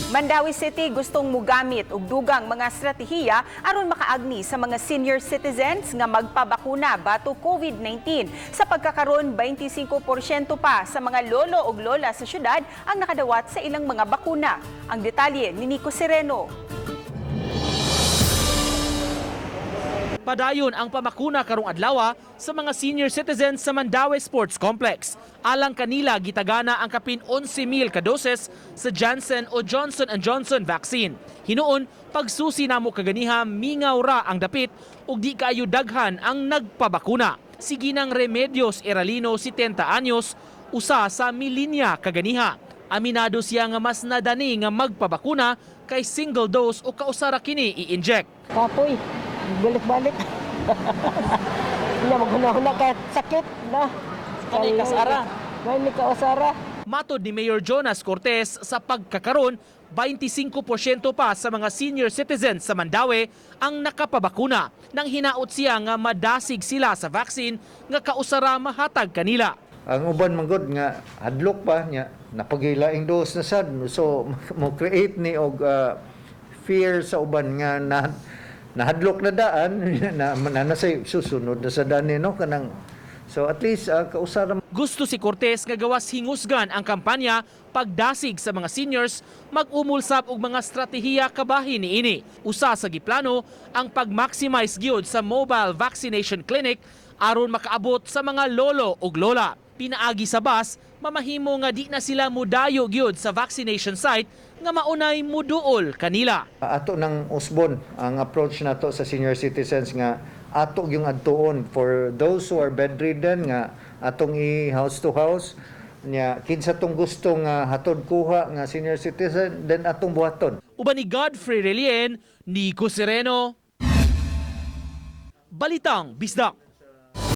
Mandaue City gustong mugamit og dugang mga estratehiya aron makaagni sa mga senior citizens nga magpabakuna batok COVID-19. Sa pagkakaron, 25% pa sa mga lolo ug lola sa syudad ang nakadawat sa ilang mga bakuna. Ang detalye ni Nico Sereno. Padayon ang pamakuna karong adlaw sa mga senior citizens sa Mandaue Sports Complex. Alang kanila, gitagana ang kapin 11,000 ka doses sa Janssen o Johnson Johnson vaccine. Hinuon, pagsusi namo kaganiha, mingaw ra ang dapit ug di kaayo daghan ang nagpabakuna. Si Ginang Remedios Eralino, 70 anyos, usa sa milinya kaganiha. Aminado siya nga mas nadani nga magpabakuna kay single dose o kausara kini i-inject. Kapoy, balik-balik. Hindi, maghuna-huna kahit sakit na. Kanay kasara. Kani kausara. Matod ni Mayor Jonas Cortez, sa pagkakaron, 25% pa sa mga senior citizens sa Mandaue ang nakapabakuna. Nang hinaot siya nga madasig sila sa vaccine nga kausara mahatag kanila. Ang uban man gud nga hadlok pa niya, napagilaing dose na sad, so mo create ni og fear sa uban nga na nahadlok na daan na, na, na say susunod na sa dani, no, kanang, so at least kausara. Gusto si Cortez nga gawas hingusgan ang kampanya pagdasig sa mga seniors, mag-umulsab og mga estratehiya kabahin niini. Usa sa giplano ang pag-maximize gyud sa mobile vaccination clinic aron makaabot sa mga lolo ug lola. Pinaagi sa bus, mamahimo nga di na sila mudayo gyud sa vaccination site nga maunay muduol kanila. Ato nang usbon ang approach nato sa senior citizens nga ato yung adtuon for those who are bedridden, nga atong i house to house nya. Kinsa tong gusto nga hatod kuha nga senior citizen, then atong buhaton. Uban ni Godfrey Relien, Nico Sereno, Balitang Bisdak.